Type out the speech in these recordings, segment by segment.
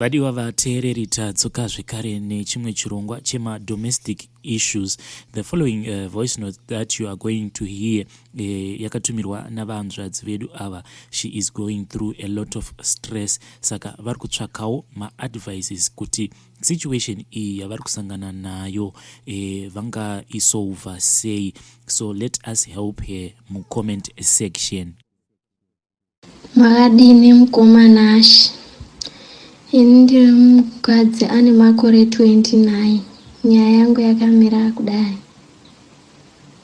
Vadiwa vateereri, tadzoka zvekare nechimwe chirongwa chemadomestic issues. The following voice note that you are going to hear yakatumirwa navanzvadzi vedu ava. She is going through a lot of stress, saka vari kutsvakawo maadvices kuti situation iyi yavari kusangana nayo vangaisolva sei. So let us help her mucomment section. Makadini, mukoma Nashe? Ini ndiri mukadzi ane makore 29. Nyaya yangu yakamira kudai: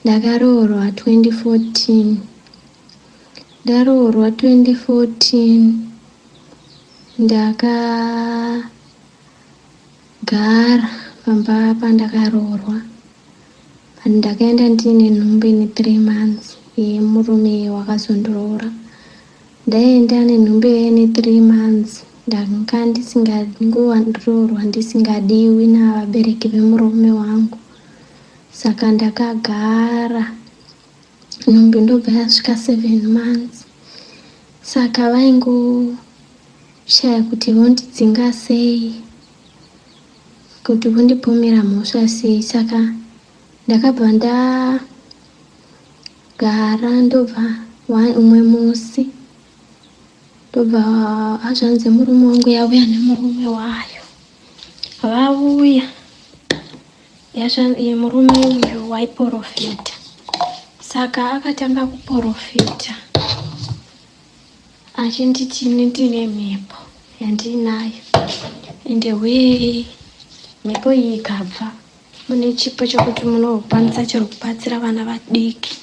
ndakaroorwa 2014. Ndaroorwa 2014, ndakagara pamba pandakaroorwa. Ndakaenda ndiine nhumbu ine 3 months yemurume wakazondiroora. Ndaenda nenhumbu ine 3 months. Ndanga ndisingangoroorwa, ndisingadiwi navabereki vemurume wangu, saka ndakagara. Nhumbu ndobva yasvika 7 months, saka vaingoshaya kuti vondidzinga sei, kuti vondipomera mhosva sei. Saka ndakabva ndagara. Ndobva umwe musi ndobva hazvanzi murume wangu yauya nemurume wayo. Vauya, murume uyu waiprofita, saka akatanga kuprofita achinditi ndine mhepo yandinayo, ende wee, mhepo iyi ikabva, mune chipo chokuti munokwanisa chero kubatsira vana vadiki.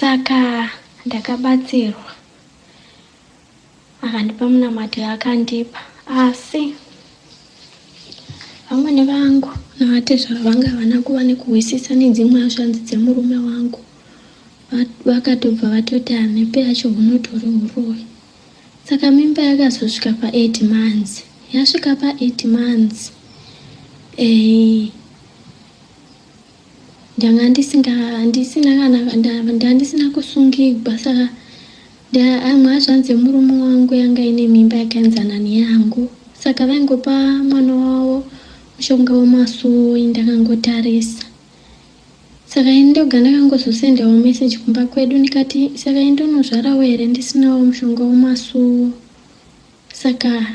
Saka ndakabatsirwa, akandipa munamato yaakandipa, asi vamwene vangu navatezvara vanga havana kuva nekuhwisisa nedzimwe hazvanzi dzemurume wangu. Vakatobva vatoti hamhepo yacho hunotori uroyi. Saka mimba yakazosvika pa8 months. Yasvika pa8 months, ndanga ndisina kana ndandisina kusungigwa. Saka amwe hazvanzi emurume wangu yanga ine mimba yakaenzana neyangu, saka vaingopa mwana wavo mushonga wemasuwi ndakangotarisa. Saka ini ndoga ndakangozosendawo meseji kumba kwedu, ndikati, "Saka ini ndonozvarawo here ndisinawo mushonga wemasuwo?" Saka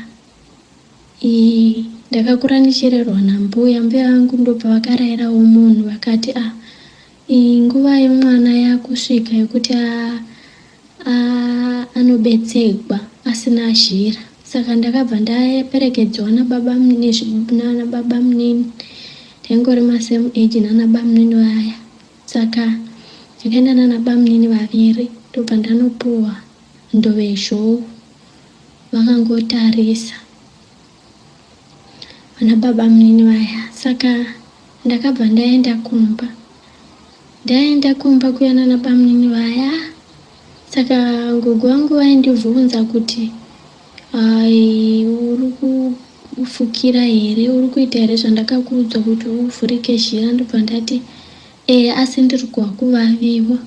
ndakakura ndichirerwa nambuya. Mbuya vangu ndobva vakarayirawo munhu, vakati, "A, nguva yemwana yakusvika yekuti anobetserwa asina zhira." Saka ndakabva ndaperekedzwa nababa munini. Taingori masame age nana munini vaya, saka ndakaenda nana bamunini vaviri. Ndobva ndanopuhwa ndove zhou vakangotarisa vana baba munini vaya. Saka ndakabva ndaenda kumba. Ndaenda kumba kuya nana bamunini vaya, saka gogo vangu vaindibvunza kuti, "Ai, uri kufukira here? Uri kuita here zvandakakuudza kuti uvhurike zhira?" Ndobva ndati, "Eya, asi ndiri kuhwa kuvaviwa."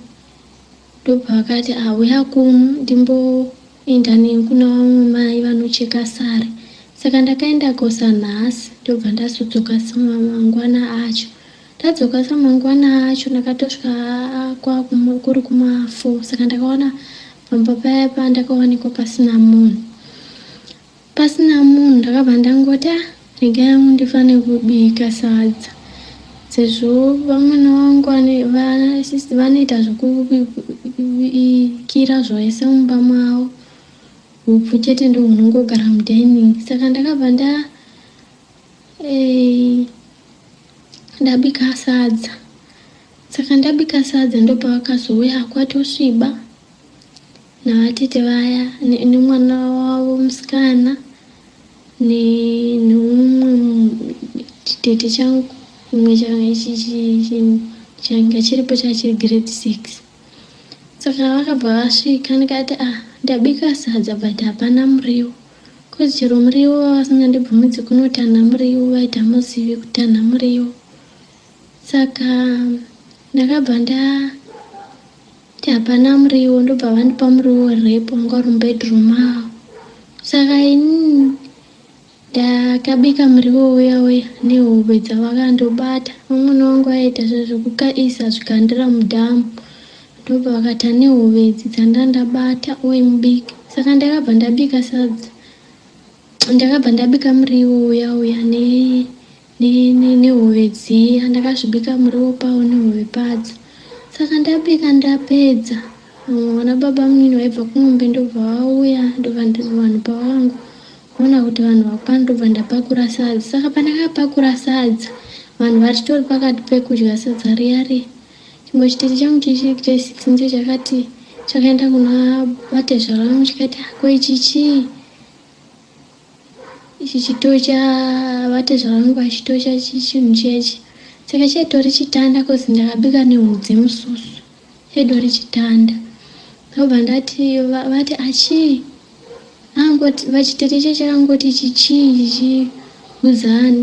Ndobva vakati, "Auya kuno ndimboenda nekuna vamwe mai vanocheka sare." Saka ndakaenda kosa nhasi, ndobva ndazodzoka samangwana acho. Ndadzoka samangwana acho, ndakatosvika kuri kuma4. Saka ndakaona pamba paya pandakawanikwa pasina munhu, pasina munhu. Ndakabva ndangoti, "Ah, regai yangu ndifane kubika sadza, sezvo vamwene vangu vanoita zvokubikira zvose mumba mavo, upfu chete ndo hunongogara mudining." Saka ndakabva ndabika sadza. Saka ndabika sadza, ndopavakazouya kwatosviba navatete vaya nemwana wavo musikana neumwe chitete changu chimwe changa chiripo, chachiri grade 6. Saka vakabva vasvika, ndikati, "Ah, ndabika sadza, but hapana muriwo," 'cause chero muriwo vasingandibvumidzi kunotanha muriwo, vaiti hamuzivi kutanha muriwo. Saka ndakabva ndati hapana muriwo, ndobva vandipa muriwo repo wanga uri mubedroom mavo. Saka inini Ndakabika muriwo uya uya nehove dzavakandobata. Vamwene vangu vaiita zvekuisa zvikandira mudhamu. Ndobva vakati ane hove idzi dzandandabata uye mubike. Saka ndakabva ndabika sadza. Ndakabva ndabika muriwo uya uya nehove dziya. Ndakazvibika muriwo pawo nehove padzo. Saka ndabika ndapedza. Vamwe vana baba munini vaibva kumombe ndobva vauya ndobva vanhu pavangu ona kuti vanhu vakwana ndobva ndapakura sadza. Saka pandakapakura sadza vanhu vachitori pakati pekudya sadza riya riya. Chimwe chitete changu chesix ndicho chakati chakaenda kuna vatezvara vangu chikati ko ichi chii? Ichi chitocha vatezvara vangu vachitocha chinhu chechi. Saka chaitori chitanda cause ndakabika nehuni dzemususu. Chaitori chitanda. Ndobva ndati vati achii? Angoti vachitete che chakangoti ichi chii chichi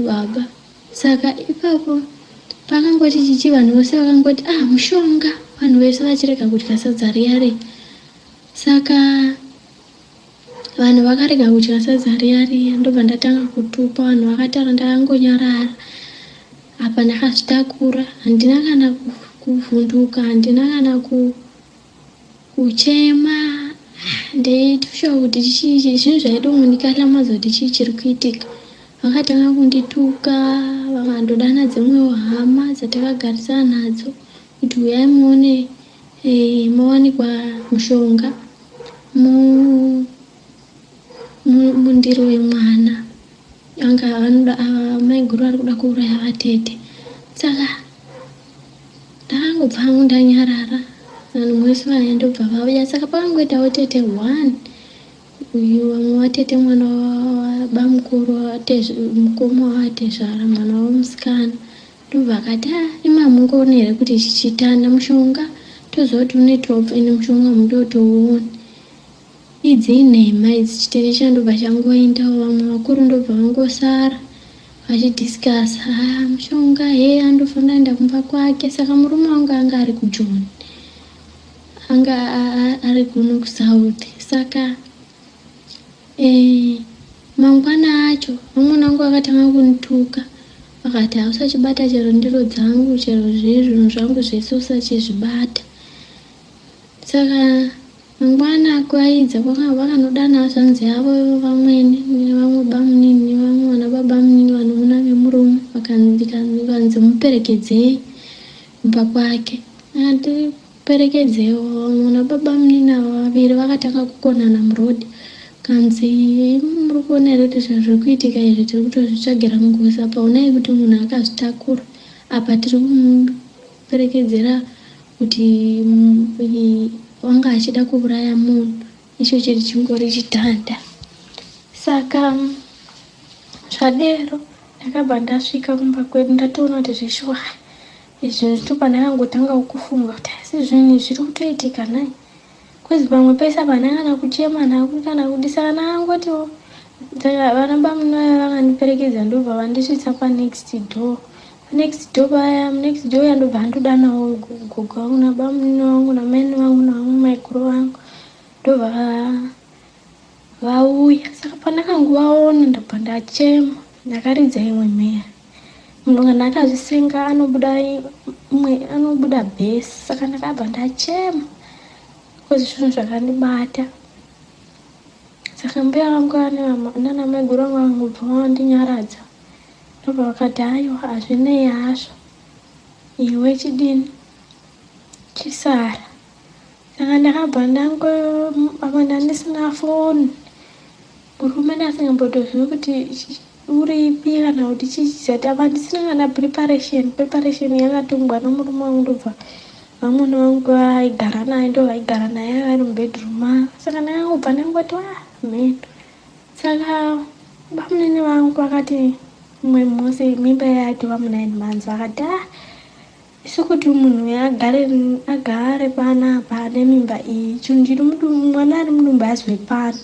baba. Saka ipapo pakangoti chichi vanhu vose vakangoti ah mushonga vanhu vese vachirega kudya sadza riya riya. Saka vanhu vakarega kudya sadza riya riya ndobva ndatanga kutukwa vanhu vakataura ndakangonyarara. Apa ndakazvitakura handina kana kuvhunduka handina kana kuchema ndeitoshuwa kuti chii zvinhu zvaidongondikahlamwadza kuti chii chiri kuitika. Vakatanga kundituka vakandodana dzimwewo hama dzatakagarisana nadzo kuti uyai muone mawanikwa mushonga mundiro yemwana. Anga vanoda maiguru vari kuda kuuraya vatete. Saka ndakangobva hangu ndanyarara vanhu vose vaya ndobva vauya. Saka pakangoitawo tete one uyu vamwe vatete mwana wabamukuru mukoma wavatezvara mwana wamusikana ndobva akati ah imi hamungooni here kuti ichi chitanda mushonga toziva kuti unoitwa upfu ende mushonga hamundotouoni. Idzi inhema idzi chitete chiya ndobva changoendawo vamwe vakuru ndobva vangosara vachidiscussa ah mushonga he andofanira kuenda kumba kwake. Saka murume wangu anga ari kujoni anga ari kuno kusouth. Saka mangwana acho vamwene vangu vakatanga kundituka vakati hausachibata chero ndiro dzangu chero zvii zvinhu zvangu zvese usachizvibata. Saka mangwana kwaidza vakanodana zvanzi yavo vamwene nevamwe bamunini nevamwe vana babamunini vanonuna vemurume vakanzi muperekedzei kumba kwake. Andiperekedzewo vamwe vana babamunini ava vaviri vakatanga kukonana muroad. Kanzi muri kuona here kuti zvinhu zviri kuitika izvi tiri kutozvitsvagira ngozi apa onai kuti munhu akazvitakura apa tiri kumuperekedzera kuti wanga achida kuuraya munhu icho chiri chingori chitanda. Saka zvadero ndakabva ndasvika kumba kwedu ndatoona kuti zveshuwa izvi zvinhu pandakangotanga kufunga kuti asi zvinhu izvi zviri kutoitika nhai. Kwezi pamwe pese apa handina kana kuchema kana kudi saka ndakangotiwo vana bamunini vaya vakandiperekedza ndobva vandisvitsa panext door. Panext door paya next door uya ndobva andodanawo gogo vangu nabamunini vangu namaini vangu navamwe maiguru vangu ndobva vauya. Saka pandakangovaona ndabva ndachema ndakaridza imwe mhere. Munhu kana akazvisenga anobuda imwe anobuda bhesi. Saka ndakabva ndachema because zvinhu zvakandibata. Saka mbuya vangu nana maiguru vangu vangobva vandinyaradza ndobva vakati aiwa hazvinei hazvo iwe chidini chisara. Saka ndakabva ndango apa ndandisina foni murume ndasingambotozivi kuti uripi kana kuti chii chati apa ndisina kana preparation. Preparation yakatongwa nomurume wangu ndobva vamwene vangu vaigara naye ndovaigara naye vari mubedroom mavo. Saka ndakangobva ndangoti ah mheno. Saka bamunini vangu vakati mumwe musi mimba yatova mu9 months vakati ah isu kuti munhu uyu agare panapa ane mimba iyi chinhu chiri mwana ari mudumbu azwe pano.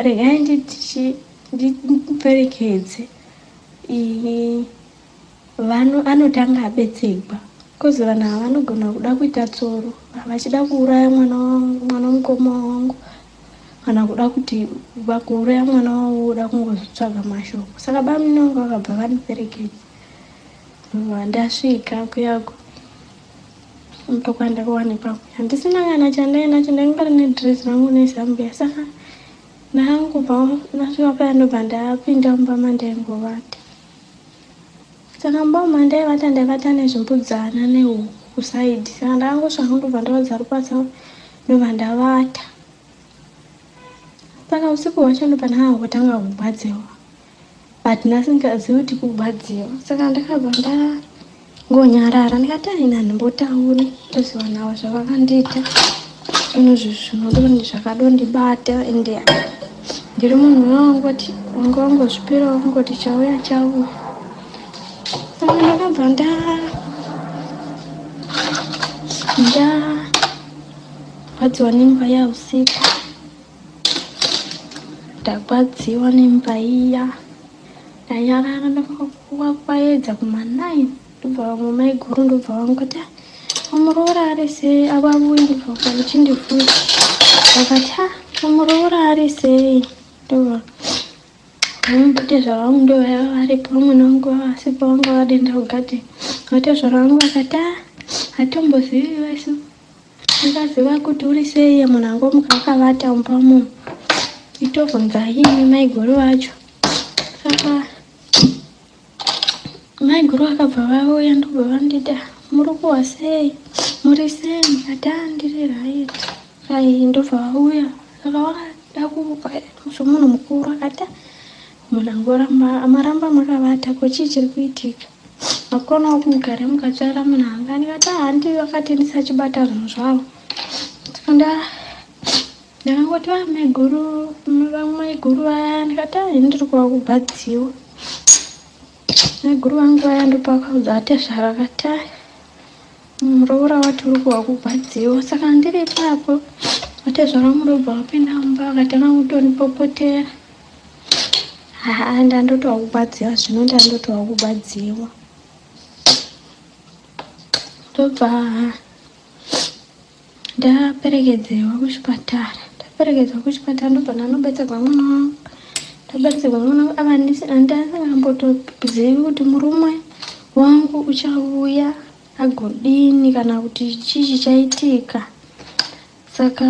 Regai ndimuperekedze anotanga abetserwa kozi vanhu ava vanogona kuda kuita tsoro vachida kuuraya mwana mukoma wangu. Kana kuda kuti vakuuraya mwana wavo voda kungozotsvaga mashoko. Saka bamunini vangu vakabva vandiperekedza. Ndobva ndasvika kuyako ndokwandakawanikwa kuya ndisina kana chandainacho, ndaingori nedress rangu nezambiya. Saka ndakangobva ndasvika paya ndobva ndapinda mumba mandaingovata. Saka mumba umu mandaivata ndaivata nezvimbudzana nehuku kusaidhi. Saka ndakangosvika ndobva ndawadza rupasa ndobva ndavata. Saka usiku hwacho ndobva ndakangotanga kurwadziwa but ndasingazivi kuti kurwadziwa. Saka ndakabva ndangonyarara ndikati aina handimbotauri ndoziva navo zvavakandiita zvinhu zvinodoni zvakadondibata ende ndiri munhu uya wangoti wanga wangozvipira wangoti chauya chauya. Saka ndakabva nda ndarwadziwa nemba iya usiku. Ndagwadziwa nemba iya ndanyarara ndakakuwa kwaedza kuma9 ndobva vamwe maiguru ndobva vangoti, "Ah, muroora ari sei?" Avavuya ndobva vachindibvunza vakati, "Ah, muroora ari sei?" Ndobva vatezvara vangu ndovaiva varipo, vamwene vangu vavasipo, vanga vadenda kugadheni. Vatezvara vangu vakati, "Ah, hatombozivi isu, ndingaziva kuti uri sei iye munhu angomuka akavata mumba muno? Itovhunzai imi maiguru vacho." Saka maiguru vakabva vauya ndobva vanditi, "Muri kuwa sei? Muri sei?" Ndikati, "Ah, ndiri right." Ai, ndobva vauya. Saka vakada kupa somunhu mukuru akati, "Ah, munhu angoramba maramba makavata, ko chii chiri kuitika? Makonawo kumugare mukatsvaira munhu anga." Ndikati, "Ah, handi vakati ndisachibata zvinhu zvavo." Saka ndakangoti vamaiguru vamaiguru vaya ndikati, "Ah, ini ndiri kuva kurwadziwa." Maiguru vangu vaya ndopakaudza atezvara akati, "Ah, muroora wati uri kuva kurwadziwa." Saka ndiri ipapo vatezvara vangu ndobva vapinda mumba vakatanga kutondipopotera. Haa, ndandotova kurwadziwa zvino, ndandotova kurwadziwa. Ndobva ndaperekedzewa kuchipatara. Ndaperekedzwa kuchipatara ndobva ndanobetserwa mwana wangu. Ndabetserwa mwana wangu ava handasingambotozivi kuti murume wangu uchauya agodini kana kuti chii chichaitika. Saka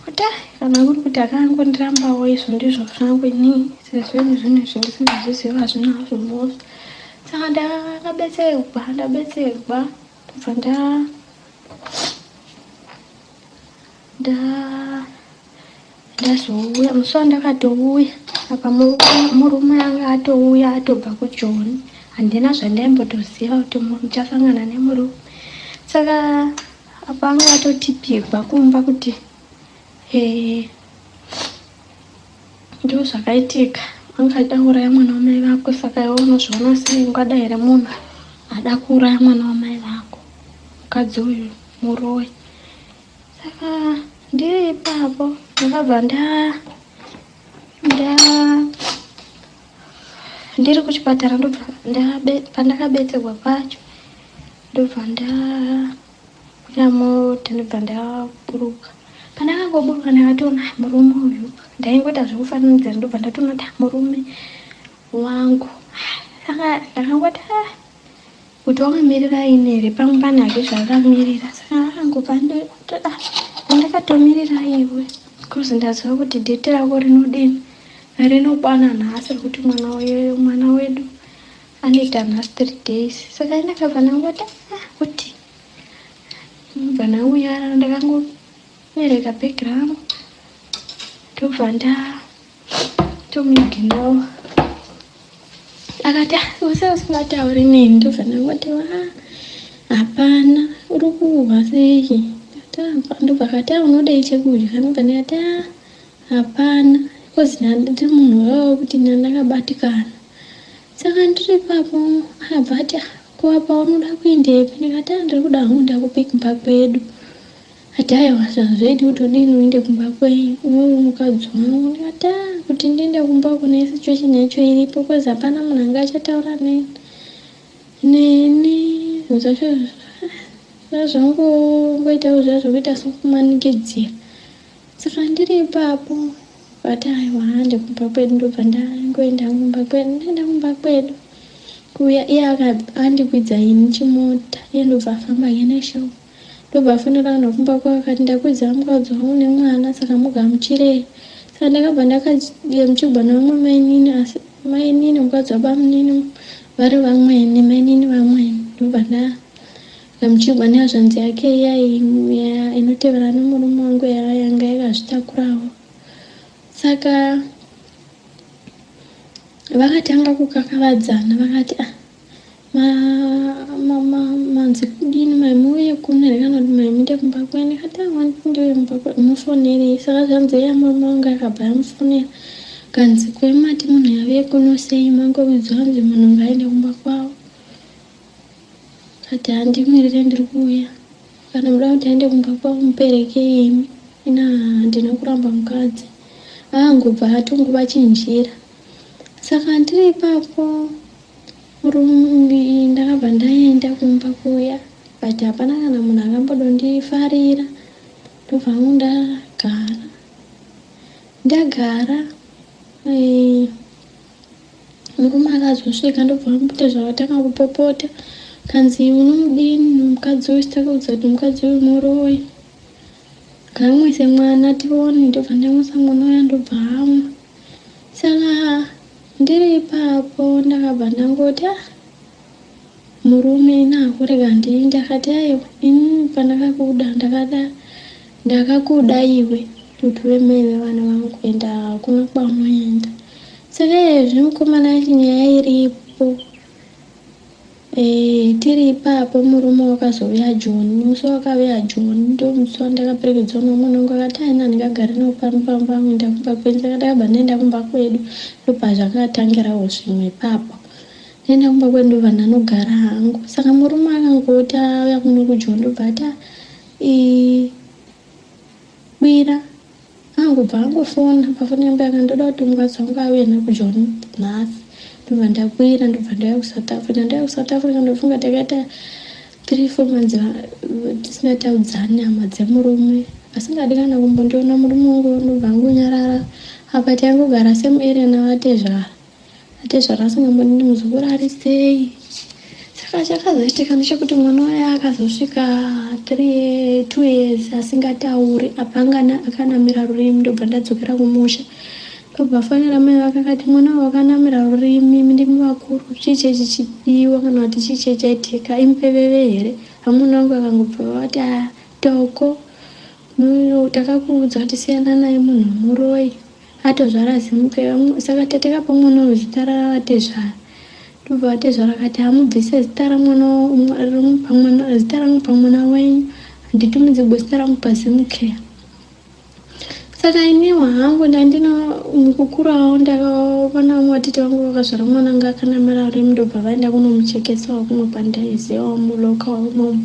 kuti ah, kana kuri kuti akangondirambawo izvo ndizvo zvangu inini sezvo ini zvinhu izvi ndisingazvizivi hazvina hazvo mhosva. Saka ndakabetserwa, ndabetserwa ndobva nda nda ndazouya musi wandakatouya apa murume anga atouya atobva kuJoni. Handina zvandaimbotoziva kuti muchasangana nemurume. Saka apa anga atotipigwa kumba kuti ndo zvakaitika, anga achida kuuraya mwana wamai vako. Saka iwe unozviona sei? Ungada here munhu ada kuuraya mwana wamai vako? Mukadzi uyu muroyi. Saka ndiri ipapo ndakabva nda nda ndiri kuchipatara ndobva pandakabetserwa pacho ndobva ndakwira mota ndobva ndaburuka. Pandakangoburuka ndakatoona, "Ah, murume uyu." Ndaingoita zvekufananidzira ndobva ndatoona kuti, "Ah, murume wangu." Saka ndakangoti, "Ah, kuti wakamirira ini here? Pamwe pane hake zvaakamirira." Saka akangobva "Ah, ndakatomirira iwe because ndaziva kuti date rako rinodini, rinokwana nhasi rekuti mwana wedu anoita nhasi 3 days." Saka ndakabva ndangoti, "Ah," kuti ndobva ndangonyarara, ndakangobereka bhegi rangu ndobva ndatomuignowa. Akati, "Ah, use usingatauri neni?" Ndobva ndangoti, "Wa, hapana. Uri kuhwa sei?" Ndikati, "Ah," ndobva akati, "Ah, unodei chekudya?" Ndobva ndikati, "Ah, hapana," because ndiri munhu waiva wekuti ndandakabatikana. Saka ndiri ipapo akabva ati, "Ah, ko apa unoda kuendepi?" Ndikati, "Ah, ndiri kuda hangu ndakupe kumba kwedu." Ati, "Aiwa, zvazvedi kuti udini uende kumba kwenyu, iwewe mukadzi wangu." Ndikati, "Ah, kuti ndiende kumba kune situation yacho iripo because hapana munhu anga achataura neni neni Zvinhu zvacho zvazvangoitawo zviya zvokuita sokumanikidzira. Saka ndiri ipapo vati aiwa hande kumba kwedu, ndobva ndangoenda kumba kwedu. Ndaenda kumba kwedu kuuya iye andikwidza ini chimota, iye ndobva afamba ke neshoko, ndobva afonera vanhu kumba kwake akati ndakwidza mukadzi wangu nemwana saka mugamuchirei. Saka ndakabva ndakagamuchirwa nevamwe mainini, asi mainini mukadzi wabamunini vari vamwene, mainini vamwene, ndobva ndagamuchirwa nehazvanzi yake iya inotevera nemurume wangu yanga yakazvitakurawo. Saka vakatanga kukakavadzana vakati ah manzi kudini mai muuye kuno here kana kuti mai muende kumba kwenyu. Ndikati aiwa ndiuye kumba kwedu mufonerei. Saka zvanzi iya murume wangu akabva amufonera kanzi kwemati munhu yave kuno sei mangoudzwa hanzi munhu ngaaende kumba kwavo. Kati handimirire ndiri kuuya kana muda kuti aende kumba kwavo muperekei imi. Ina handina kuramba mukadzi angobva atongovachinjira. Saka ndiri ipapo ndakabva ndaenda kumba kuya but hapana kana munhu akambodondifarira. Ndobva hangu ndagara ndagara murume akazosvika ndobva amboita zvakatanga kupopota kanzi unomudini mukadzi uyu takaudza kuti mukadzi uyu muroyi ngaamwise mwana tione. Ndobva ndamwisa mwana uya ndobva amwa. Saka ndiri ipapo ndakabva ndangoti ah murume ina kurega ndiinde. Akati aiwa ini pandakakuda ndakada ndakakuda iwe kuti uve mai vevana vangu ende hakuna kwaunoenda. Saka iyezvi mukomana nyaya iripo tiri ipapo murume wakazouya Joni. Musi wakauya Joni ndomusi wandakaperekedzwa nomwana wangu akati aina handingagari nawo pano pamba angoenda kumba kwedu. Saka ndakabva ndaenda kumba kwedu ndopazvakatangirawo zvimwe ipapo. Ndaenda kumba kwedu ndobva ndanogara hangu. Saka murume akangoti auya kuno kuJoni ndobva ati kwira angobva angofona pafoni yangu yakandoda kuti mukadzi wangu auye nakuJoni nhasi. Ndobva ndakwira ndobva ndauya kuSouth Africa. Ndauya kuSouth Africa ndofunga takaita 3-4 months tisingataudzani hama dzemurume asingadi kana kumbondiona murume wangu ndobva angonyarara. Apa taingogara same area navatezvara, atezvara asingambondini muzukuru ari sei. Saka chakazoitika ndechekuti mwana uya akazosvika 2 years asingatauri apa akanamira rurimi. Ndobva ndadzokera kumusha ndobva afonera mai vake akati mwana uyu wakanamira rurimi ndimi vakuru chii chechichidiwa kana kuti chii chechaitika imupeveve here. Hamuna wangu akangobva vati toko takakuudza kuti siyana naye munhu muroyi atozvara zimupeveve. Saka tatakapa mwana uyu zita ravatezvara. Ndobva vatezvara akati hamubvise zita ramwana zita rangu pamwana wenyu handitumidzi zita rangu paZimcare. Saka iniwo hangu ndandina mukukurawo ndakaona vamwe vatete vangu vakazvara mwana anga akanamira rurimi ndobva vaenda kunomuchekesawo kumwe kwandaizivawo mulocal imomo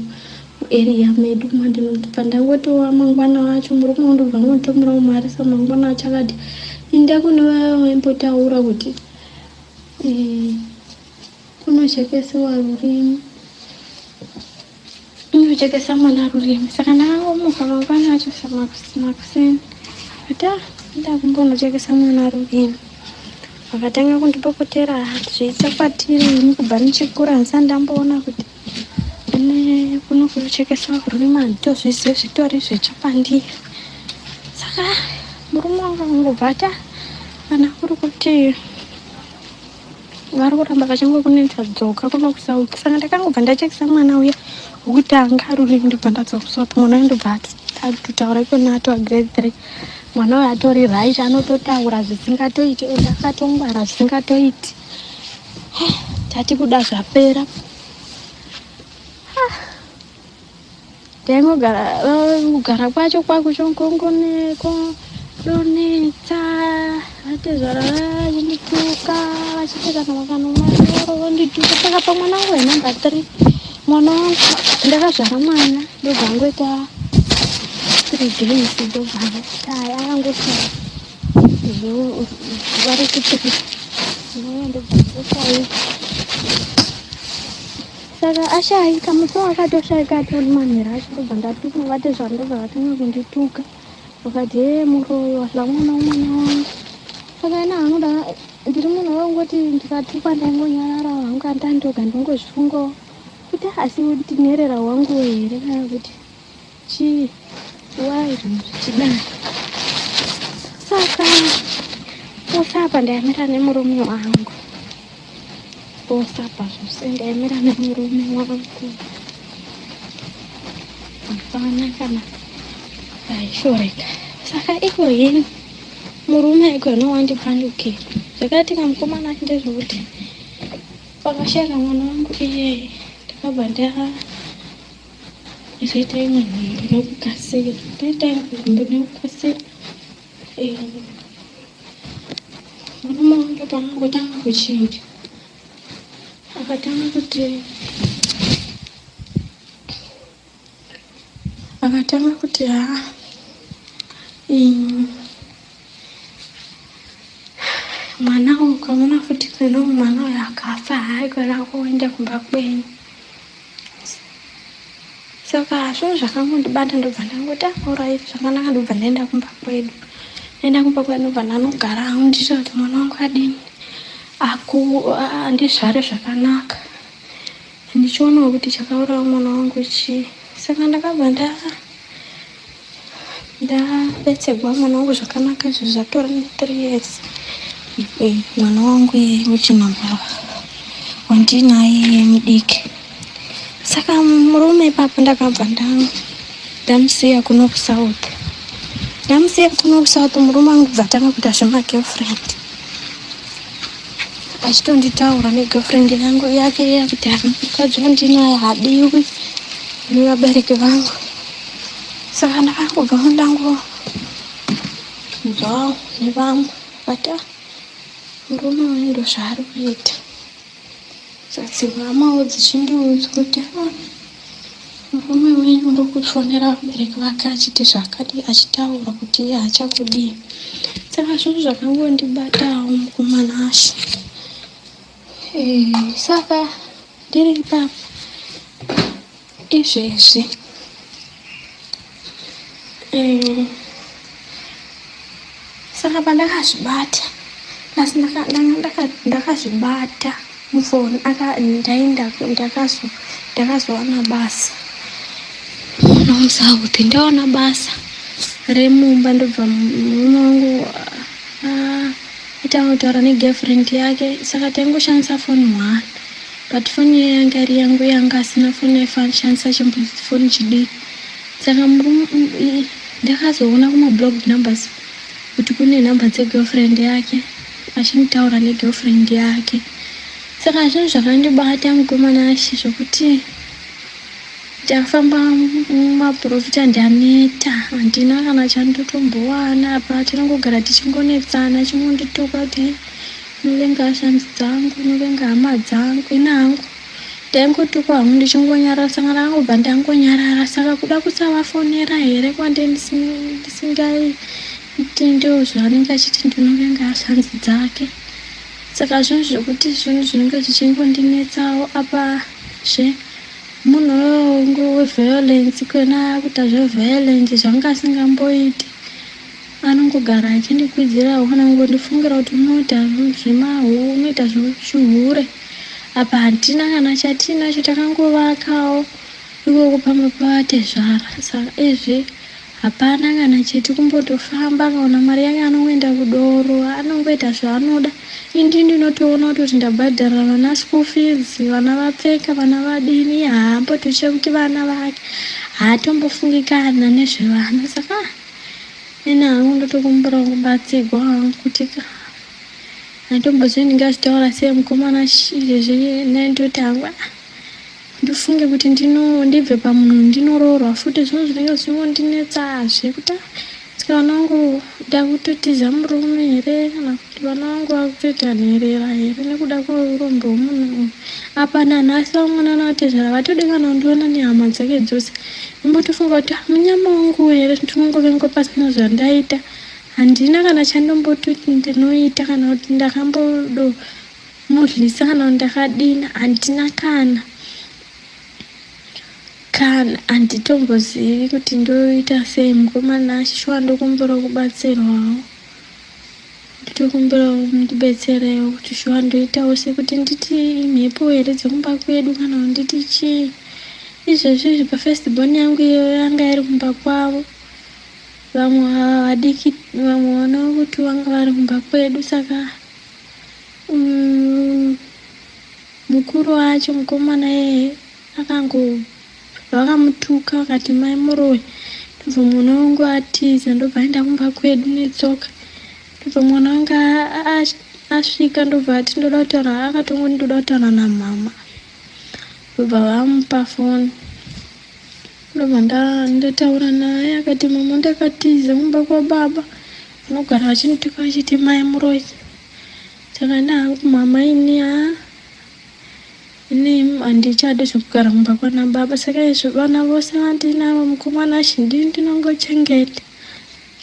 muarea medu mandinobva ndangotiwa mangwana wacho murume wangu ndobva angotomurawo mari. Sa mangwana wacho akati inda kune vaya vaimbotaura kuti kunochekesewa rurimi unochekesa mwana rurimi. Saka ndakangomuka mangwana acho makuseni akati ah ndakumbonochekesa mwana rurimi. Vakatanga kundipopotera zviita kwatiri ini kubva ndichikura handisati ndamboona kuti kuno kunochekeswa rurimi handitozvizivi zvitori zvitsva kwandiri. Saka murume wangu akangobva ati kana kuri kuti vari kuramba vachingokunetsa dzoka kuno kuSouth. Saka ndakangobva ndachekesa mwana uya wekutanga rurimi ndobva ndadzoka kuSouth. Mwana uya ndobva atotaura ikona atova grade 3. Mwana uyu atori right anototaura zvisingatoiti ende akatongwara zvisingatoiti. Tati kuda zvapera. Ndaingogara kugara kwacho kwakuchongononetsa vatezvara vachindituka vachiti kana vakanomwa doro vondituka. Saka pamwana wangu wenumber 3 mwana wangu ndakazvara mwana ndobva angoita 3 days ndobva ashaya akangosara zuva rechipiri mwana ndobva angoshaika. Saka ashaika musi waakatoshaika atori manheru acho ndobva ndatukwa vatezvara ndobva vatanga kundituka. Vakati hee muroyi wadla mwana womwana wangu. Saka ina hangu ndiri munhu wekungoti ndikatukwa ndaingonyarara hangu andandoga ndingozvifungawo kuti asi ndinherera hwangu here kana kuti chii why zvinhu zvichidai. Saka pose apa ndaimira nemurume wangu. Pose apa zvose ndaimira nemurume wangu. Hapana kana aishoreka. Saka iko hini murume aigona wandipandukira. Zvakaitika mukomana achi ndezvekuti pakashaika mwana wangu iyeye ndakabva ndazoita imwe nhumbu nekukasira. Ndaita imwe nhumbu nekukasira. Murume wangu paakangotanga kuchinja akatanga kuti akatanga kuti haa mwana uyu ukaona futi kuno mwana uyu akafa haaikona kuenda kumba kwenyu. Saka zvinhu zvakangondibata ndobva ndangoti alright zvakanaka ndobva ndaenda kumba kwedu. Ndaenda kumba kwedu ndobva ndanogara hangu ndichiti kuti mwana wangu adini andizvare zvakanaka. Ndichionawo kuti chakauraya mwana wangu chii. Saka ndakabva ndabetserwa mwana wangu zvakanaka izvo zvatora 3 years. Mwana wangu iyeye wechinhamba wandinaye iyeye mudiki. Saka murume ipapo ndakabva ndamusiya kuno kuSouth. Ndamusiya kuno kuSouth murume wangu bva atanga kuita zvemagirlfriend. Achitonditaura negirlfriend yangu yake iya kuti mukadzi wandinaye haadiwi nevabereki vangu. Saka ndakangobva ndangonzwawo nevamwe but murume uyu ndozvaari kuita. Saka dzimwe hamawo dzichindiudza kuti murume wenyu uri kufonera vabereki vake achiti zvakadi achitaura kuti iye haachakudii. Saka zvinhu zvakangondibatawo mukomana Ashe. Saka ndiri ipapo izvezvi saka pandakazvibata asi ndakazvibata mufoni ndakazowana basa nomusouth. Ndawana basa remumba ndobva murume wangu atanga kutaura negirlfriend yake. Saka taingoshandisa foni one, but foni iye yanga iri yangu, yanga asina foni yaishandisa chimbofoni chidiki. Saka ndakazoona kumablocked numbers kuti kune nhamba dzegirlfriend yake achinditaura negirlfriend yake. Saka zvinhu zvakandibata mukomana Ashe zvokuti ndafamba mumaprofita ndaneta, handina kana chandotombowana. Apa tinongogara tichingonetsana, achingondituka kuti unovenga shanzi dzangu, unovenga hama dzangu. Ini hangu ndaingotukwa hangu ndichingonyarara. Saka ndakangobva ndangonyarara. Saka kuda kusavafonera here kwandisingaiti ndozvaanenge achiti ndinovenga shanzi dzake. Saka zvinhu zvekuti zvinhu zvinenge zvichingondinetsawo. Apazve munhu weviolence kwena akuita zveviolence zvanga asingamboiti. Anongogara achindikwidzirawo kana kungondifungira kuti unoita unoita zvechihure. Apa handina kana chatinacho, takangovakawo ikoko pamba pavatezvara. Saka izvi hapana kana cheti kumbotofamba. Akaona mari yake anongoenda kudoro, anongoita zvaanoda. Indi ndinotoona kutoti ndabhadhara vana school fees, vana vapfeka, vana vadini, haambotocheuki vana vake, haatombofungi kana nezvevana. Saka ini hangu ndotokumbirawo kubatsirwa hangu kuti handitombozivi ndingazvitaura sei mukomana izvezvi. Nendoti hangu ndifunge kuti ndibve pamunhu ndinoroorwa futi, zvinhu zvinenge zvichingondinetsazve kuti saka vana vangu ndakutotiza murume here kana kuti vana vangu vakutoita nherera here nekuda kweurombo hwemunhu uyu. Apa nanhasi vamwe nanavatezvara vatodi kana kundiona nehama dzake dzose. Ndimbotofunga kuti munyama wangu here ndinongovengwa pasina zvandaita. Handina kana chandombototi ndinoita kana kuti ndakambodomudlisa kana kuti ndakadini, handina kana. Kana handitombozivi kuti ndoita sei mukoma Nashe shuwa ndokumbirawo kubatsirwawo. Ndotokumbirawo mundibetserewo kuti shuwa ndoitawo sei kuti nditi imhepo here dzekumba kwedu kana kuti nditi chii. Izvezvi izvi pafirst born yangu iyoyo yanga iri kumba kwavo. Vamwe vadiki vamwe vana vokuti vanga vari kumba kwedu saka mukuru wacho mukomana iyeye akango vakamutuka vakati mai muroyi ndobva mwana wangu atiza ndobva aenda kumba kwedu netsoka ndobva mwana wangu asvika ndobva ati ndoda kutaura akatongoti ndoda kutaura namama ndobva vamupa foni ndobva ndataura naye akati mama ndakatiza kumba kwababa vanogara vachinituka vachiti mai muroyi saka ndahangu mama ini haa Ini handichadi zvekugara kumba kwana baba saka izvo vana vose vandinavo mukoma Nashe ndini ndinongochengeta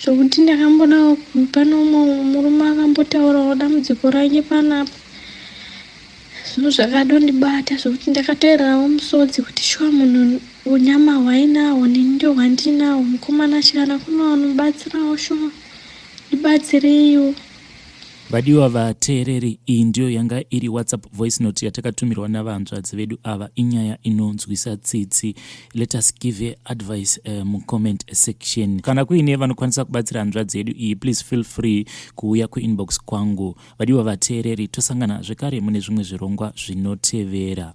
zvokuti ndakambona pane umwe murume akambotaurawo dambudziko rake panapa zvinhu zvakadondibata zvokuti ndakatoererawo musodzi kuti shuwa munhu unyama hwainawo neni ndohwandinawo mukoma Nashe kana kune vanobatsirawo shuwa ndibatsireiwo. Vadiwa vateereri, iyi ndiyo yanga iri WhatsApp voice note yatakatumirwa navahanzvadzi vedu ava. Inyaya inonzwisa tsitsi. Let us give her advice mucomment section. Kana kuine vanokwanisa kubatsira hanzvadzi yedu iyi, please feel free kuuya kuinbox kwangu. Vadiwa vateereri, tosangana zvekare mune zvimwe zvirongwa zvinotevera.